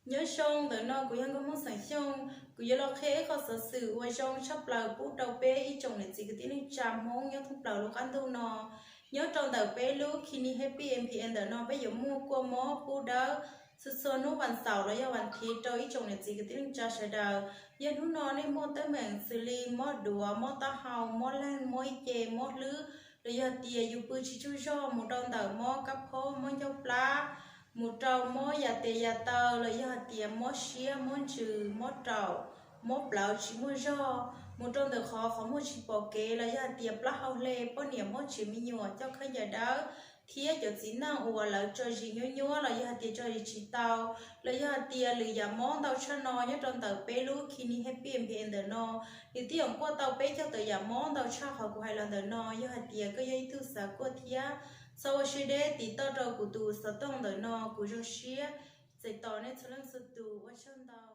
Nyob zoo, ntawm no kuv yog Nkauj Hmoob Xeem Xyooj, kuv yuav los qhia ib qho xov xwm ua zoo tshaj plaws pub rau peb ib tsoom niam txiv kwv tij neej tsa Hmoob nyob thoob plaws lub qab ntuj no. Nyob rau ntawm peb lub Kidney Happy M P N ntawm no peb yuav muaj kuaj mob pub dawb txhua txhua hnub vas xaum los yog vas thiv rau ib tsoom niam txiv kwv tij neej tsa sawv daws. Yog hnub no nej muaj teeb meem xws li mob duav, mob taub hau, mob leeg, mob ib ce, mob hlwb, los yog tias yus pw tsis tsaug zog, mus rau ntawm mob kab phob, mob ncauj plab, mus rau mob yas tes yas taw, los yog hais tias mob siab, mob ntsws, mob raum, mob plawv tsis muaj zog, mus rau ntawm qhov qhov muag tsis pom kev, los yog hais tias plaub hau hle, poj niam mob tsev me nyuam, coj khaub ncaws dawb, thiab cov txiv neej uas lawv tso zis nyuab nyuab los yog hais tias tso zis tsis tau, los yog hais tias lwm yam mob ntau tshaj no, nyob rau ntawm peb lub Kidney Happy M P N ntawm no, nws twb yeej kuaj tau peb caug tawm yam mob ntau tshaj qhov kuv hais los ntawm no. Yog hais tias koj yog ib tug xav kuaj thiab, txhob ua siab deb, tiv toj rau kuv tus xov tooj ntawm no, kuv zoo siab txais tos nej txhua leej txhua tus. Ua tsaug ntau.